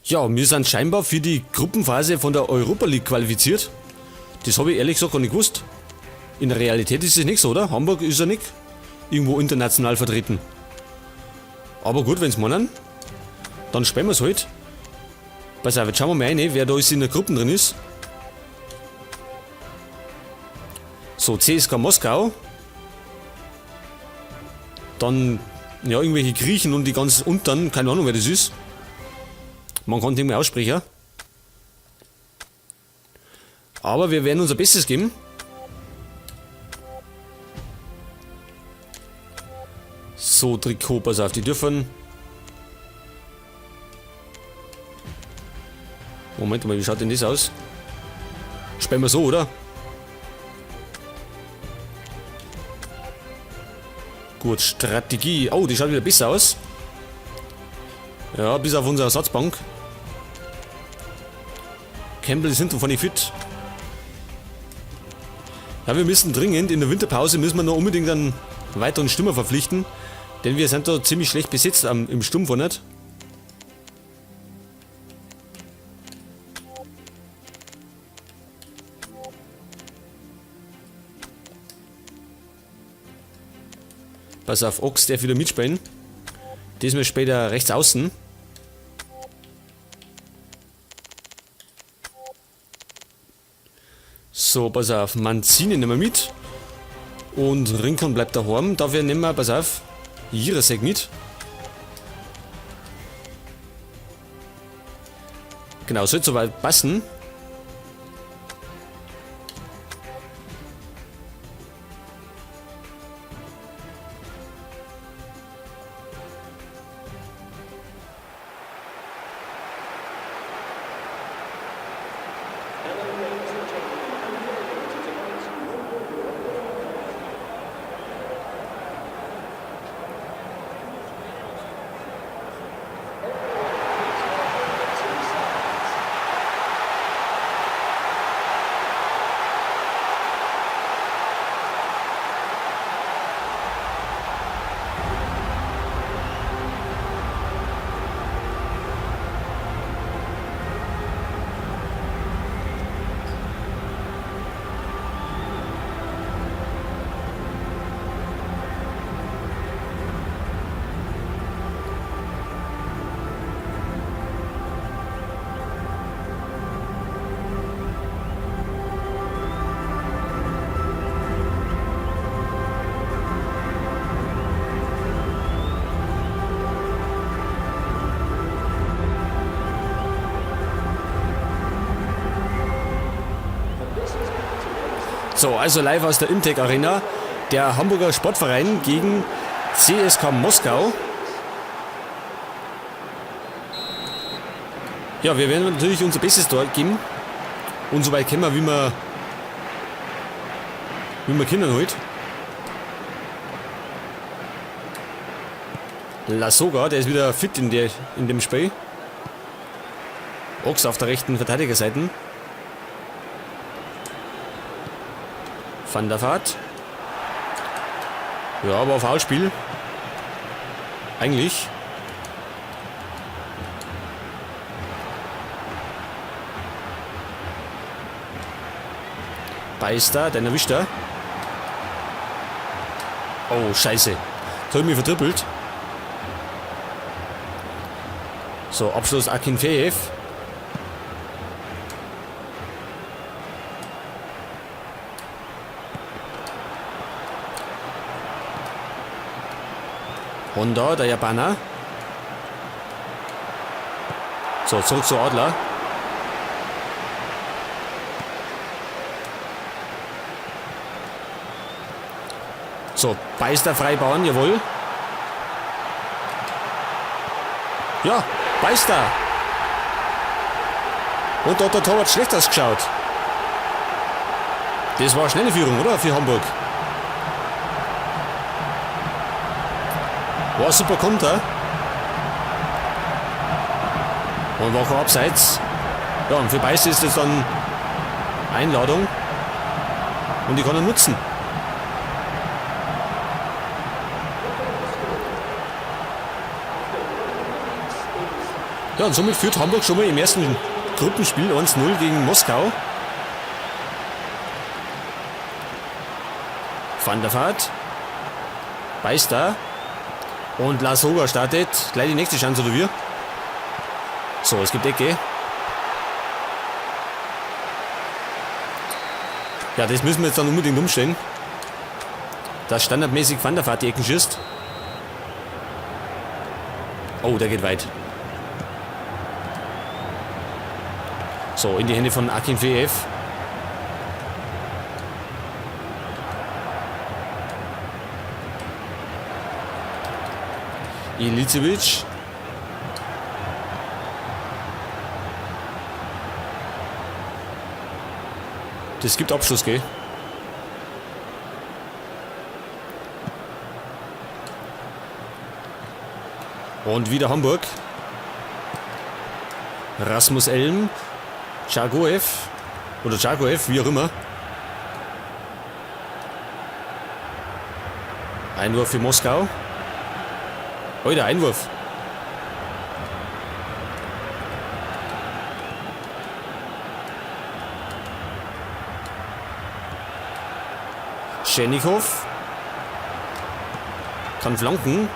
Ja, wir sind scheinbar für die Gruppenphase von der Europa League qualifiziert. Das habe ich ehrlich gesagt gar nicht gewusst. In der Realität ist es nicht so, oder? Hamburg ist ja nicht irgendwo international vertreten. Aber gut, wenn's meinen, dann spielen wir's halt. Pass auf, jetzt schauen wir mal rein, wer da alles in der Gruppe drin ist. So, CSKA Moskau. Dann, ja, irgendwelche Griechen und die ganz unteren, keine Ahnung, wer das ist. Man kann es nicht mehr aussprechen. Aber wir werden unser Bestes geben. So, Trikot, pass auf, die dürfen... Moment mal, wie schaut denn das aus? Spielen wir so, oder? Gut, Strategie. Oh, die schaut wieder besser aus. Ja, bis auf unsere Ersatzbank. Campbell ist hinten vorne fit. Ja, wir müssen dringend, in der Winterpause müssen wir noch unbedingt einen weiteren Stürmer verpflichten. Denn wir sind da ziemlich schlecht besetzt im Sturm vorne. Pass auf, Ochs darf wieder mitspielen. Diesmal später rechts außen. So, pass auf, Mancini nehmen wir mit. Und Rincon bleibt daheim. Dafür nehmen wir, pass auf, Jirasek mit. Genau, sollte soweit passen. So, also live aus der Imtech Arena, der Hamburger Sportverein gegen CSKA Moskau. Ja, wir werden natürlich unser Bestes dort geben und so weit kommen wir, wie wir können halt. Lasogga, der ist wieder fit in dem Spiel. Ochs auf der rechten Verteidigerseite. Van der Vaart. Ja, aber Foulspiel. Eigentlich. Beister, den erwischt er. Oh, scheiße. Da hab ich mich vertrippelt. So, Abschluss Akinfeev. Honda, der Japaner. So, zurück zu Adler. So, Beister Freibahn, jawohl. Ja, Beister. Und da hat der Torwart schlecht ausgeschaut. Das war eine schnelle Führung, oder? Für Hamburg. War super Konter. Und war kein Abseits. Ja, und für Beister ist das dann Einladung. Und die kann er nutzen. Ja, und somit führt Hamburg schon mal im ersten Gruppenspiel 1-0 gegen Moskau. Van der Vaart. Beister. Und Lasogga startet. Gleich die nächste Chance, oder wir? So, es gibt Ecke. Ja, das müssen wir jetzt dann unbedingt umstellen. Dass standardmäßig Van der Vaart die Ecken schießt. Oh, der geht weit. So, in die Hände von Akinfeev. Ilicevic. Das gibt Abschluss, gell? Und wieder Hamburg. Rasmus Elm. Dzagoev. Oder Dzagoev, wie auch immer. Einwurf für Moskau. Heute Einwurf. Schenikow. Kann flanken.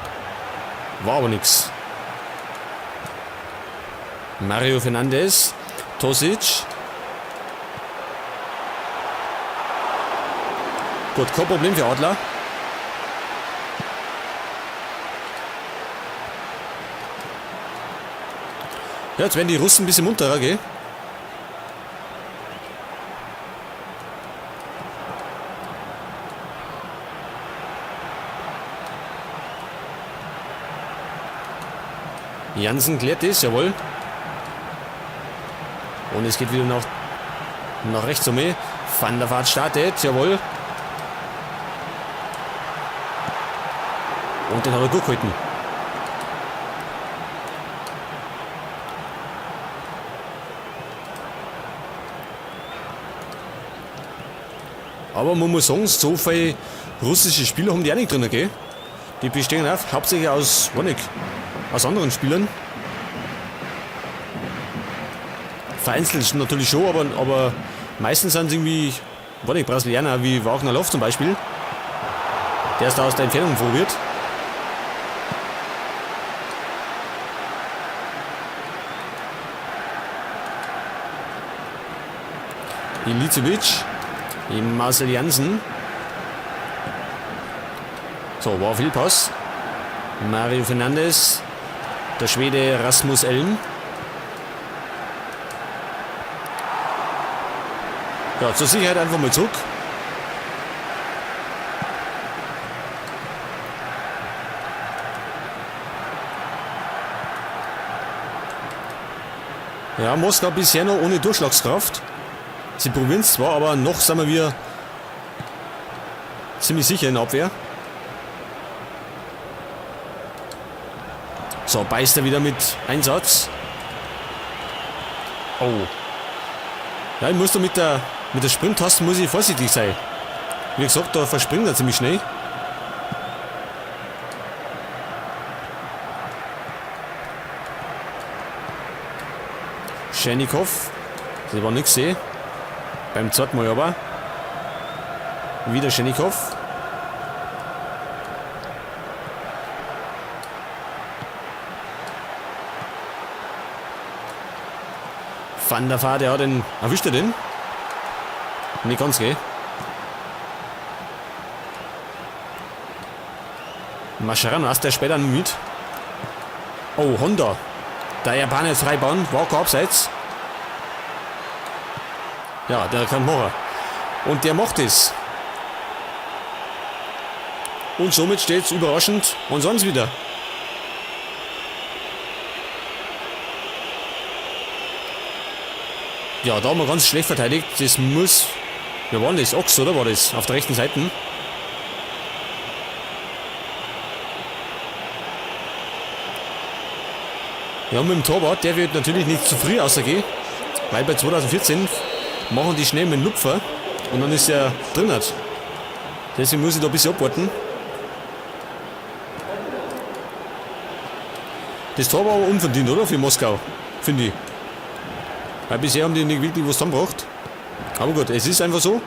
War aber nix. Mario Fernandes. Tosic. Gut, kein Problem für Adler. Ja, jetzt werden die Russen ein bisschen munterer, gell? Jansen klärt das, jawohl. Und es geht wieder nach rechts um. Van der Vaart startet, jawohl. Und den hat er gut gehalten. Aber man muss sagen, so viele russische Spieler haben die auch nicht drin, gell? Die bestehen auch hauptsächlich aus, weiß nicht, aus anderen Spielern. Vereinzelt natürlich schon, aber meistens sind es irgendwie, weiß nicht, Brasilianer wie Wagner Love zum Beispiel. Der ist da aus der Entfernung probiert. Ilicevic, Marcel Jansen. So, war Fehlpass. Mario Fernandes, der Schwede Rasmus Elm. Ja, zur Sicherheit einfach mal zurück. Ja, Moskau bisher noch ohne Durchschlagskraft. Sie probieren es zwar, aber noch sind wir ziemlich sicher in der Abwehr. So, beißt er wieder mit Einsatz. Oh. Ja, ich muss da mit der Sprint-Taste muss ich vorsichtig sein. Wie gesagt, da verspringt er ziemlich schnell. Schenikow. Das war nix, eh. Beim zweiten Mal aber. Wieder Schenikow. Van der Vaart, ja, den erwischt er den? Nicht ganz, gell? Mascherano, hast der später mit. Oh, Honda. Der Japaner ist Freibahn, war kein Abseits. Ja, der kann machen. Und der macht es. Und somit steht's überraschend und sonst wieder. Ja, da haben wir ganz schlecht verteidigt. Das muss... Wer war denn das? Ochs, oder? War das? Auf der rechten Seite. Ja, mit dem Torwart, der wird natürlich nicht zu früh rausgehen, weil bei 2014 machen die schnell mit dem Lupfer und dann ist er drin. Deswegen muss ich da ein bisschen abwarten. Das Tor war aber unverdient, oder? Für Moskau, finde ich. Weil bisher haben die nicht wirklich was zusammengebracht. Aber gut, es ist einfach so.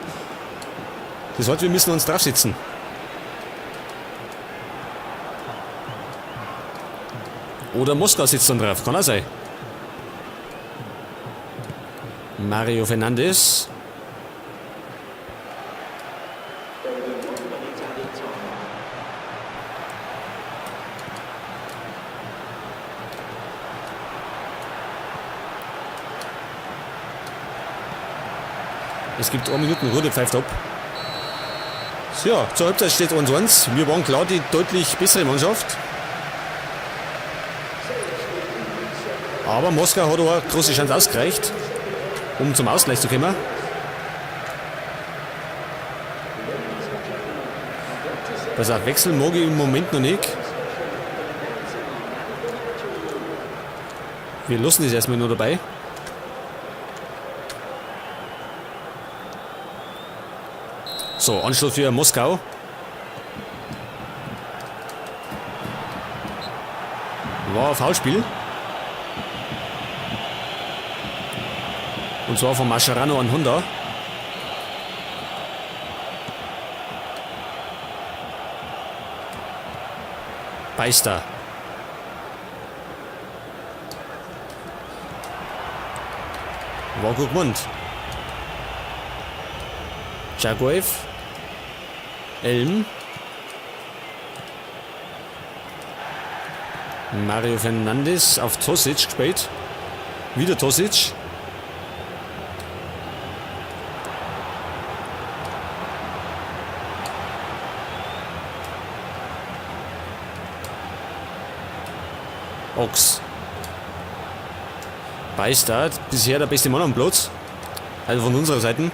Das heißt, wir müssen uns draufsetzen. Oder Moskau sitzt dann drauf, kann auch sein. Mario Fernandes. Es gibt 1 Minuten, Rude pfeift ab. So, ja, zur Halbzeit steht 1-1. Wir waren klar die deutlich bessere Mannschaft. Aber Moskau hat auch eine große Chance ausgereicht, um zum Ausgleich zu kommen. Pass auf, wechseln mag ich im Moment noch nicht. Wir lassen das erstmal nur dabei. So, Anschluss für Moskau. War ein Foulspiel. Und zwar von Mascherano an Honda. Beister. War gut gemacht. Jagoev. Elm. Mario Fernandes auf Tosic gespielt. Wieder Tosic. Ochs. Beister, bisher der beste Mann am Platz. Also von unserer Seite.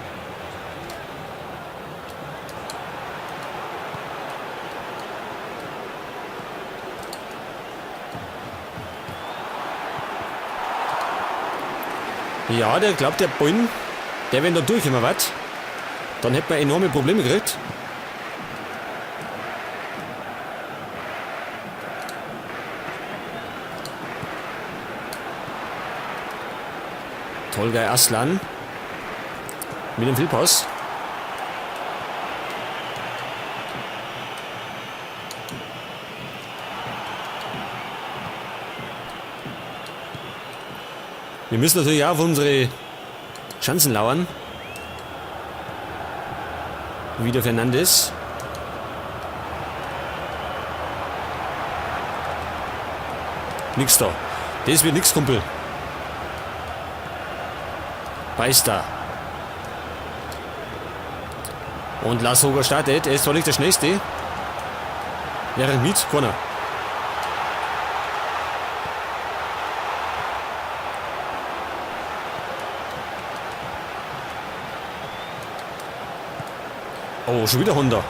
Ja, der glaubt, der Ball, der wenn da durchkommen wird, dann hätte man enorme Probleme gekriegt. Tolgay Aslan mit dem Fehlpass. Wir müssen natürlich auch auf unsere Chancen lauern. Wieder Fernandes. Nix da. Das wird nix, Kumpel. Beister. Und Lasogga startet. Er ist zwar nicht der schnellste. Während mit keiner. Oh, schon wieder Honda.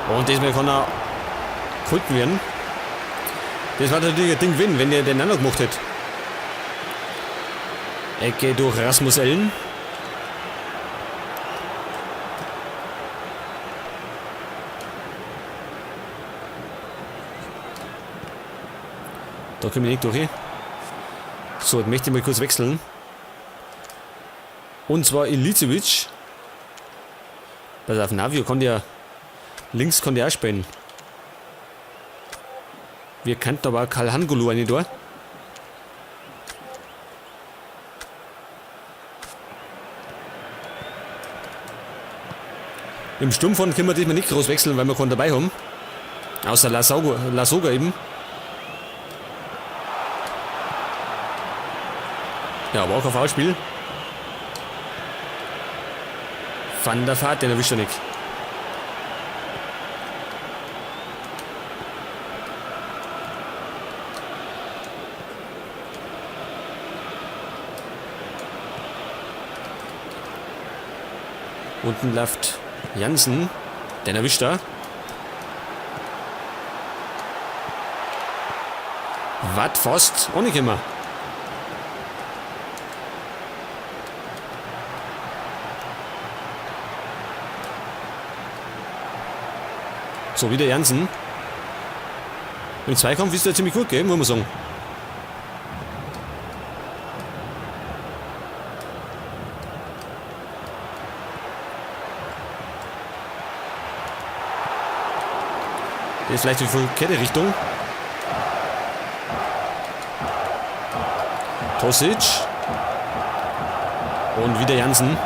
Und diesmal kann er gehalten werden. Das war natürlich ein Ding gewesen, wenn der den auch noch gemacht hätte. Ecke durch Rasmus Elm. Da komme ich nicht durch. So, jetzt möchte ich mal kurz wechseln. Und zwar Ilicevic. Pass auf, Navio kann der links kann der auch spielen. Wir könnten aber auch Kalhangulu eine da. Im Sturm von können wir diesmal nicht groß wechseln, weil wir keinen dabei haben. Außer Lasogga eben. Ja, war auch kein Foulspiel. Van der Vaart, den erwischt er nicht. Unten läuft Jansen, den erwischt er. Watt fast ohne Kimmer. So, wieder Jansen. Im Zweikampf ist der ziemlich gut, gell, muss man sagen. Der ist vielleicht die verkehrte Richtung. Tosic. Und wieder Jansen.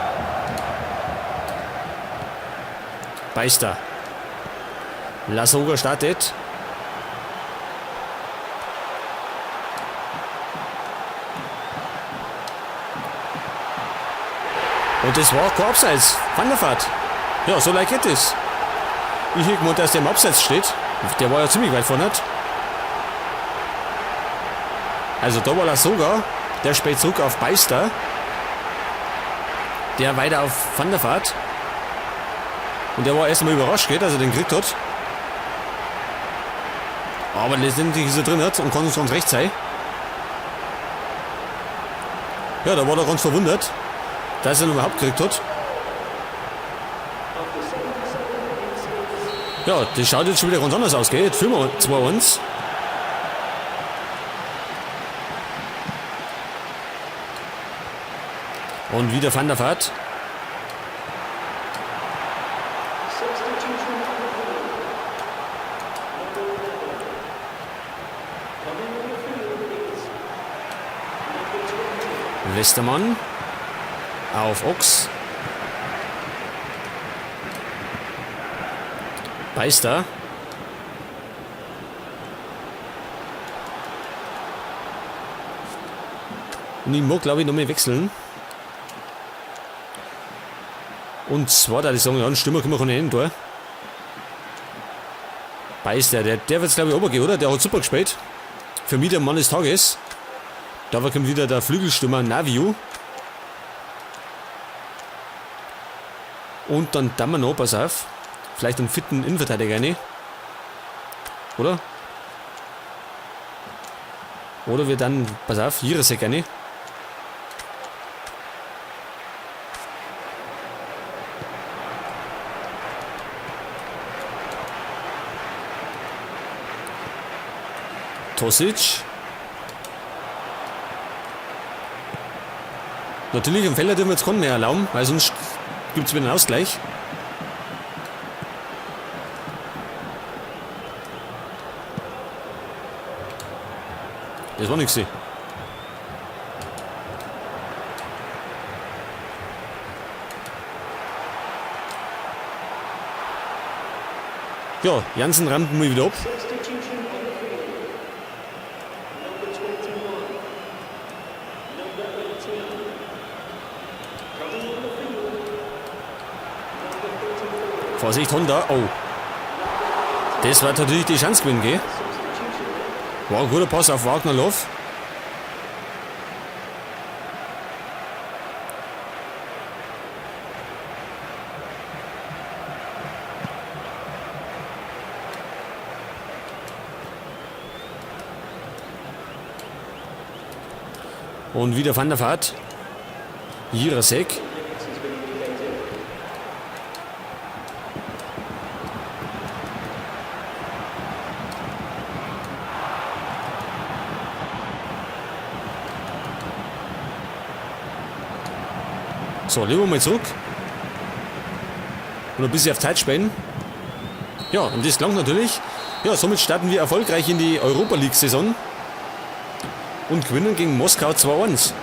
Beister. Lasogga startet. Und das war kein Abseits. Van der Vaart. Ja, so leicht geht es. Ich hätte gemeint, dass der im Abseits steht. Der war ja ziemlich weit vorne. Also da war Lasogga. Der spielt zurück auf Beister. Der weiter auf Van der Vaart. Und der war erst einmal überrascht, gell, dass er den gekriegt hat. Aber letztendlich ist er drin und kann uns ganz recht sein. Ja, da war er ganz verwundert, dass er ihn überhaupt gekriegt hat. Ja, das schaut jetzt schon wieder ganz anders aus, gell? Jetzt führen wir 2-1. Und wieder Van der Vaart. Westermann auf Ochs. Beister. Und ich mag, glaube ich, nochmal wechseln. Und zwar, da ich sagen, ja, einen Stürmer können wir keine hin, da. Beister, der wird's, glaube ich, runtergehen, oder? Der hat super gespielt. Für mich der Mann des Tages. Da kommt wieder der Flügelstürmer Navio. Und dann tun wir noch, pass auf, vielleicht einen fitten Innenverteidiger rein. Oder? Oder wir dann, pass auf, Jirasek rein. Tosic. Natürlich, im Felder dürfen wir jetzt keinen mehr erlauben, weil sonst gibt's wieder einen Ausgleich. Das war nix. Ja, Jansen rammt mal wieder ab. Vorsicht, Honda. Oh. Das war natürlich die Chance gewesen, gell? War ein guter Pass auf Wagner Love. Und wieder Van der Vaart. Jirasek. So, lieber mal zurück. Und ein bisschen auf Zeit spielen. Ja, und das gelangt natürlich. Ja, somit starten wir erfolgreich in die Europa League-Saison. Und gewinnen gegen Moskau 2-1.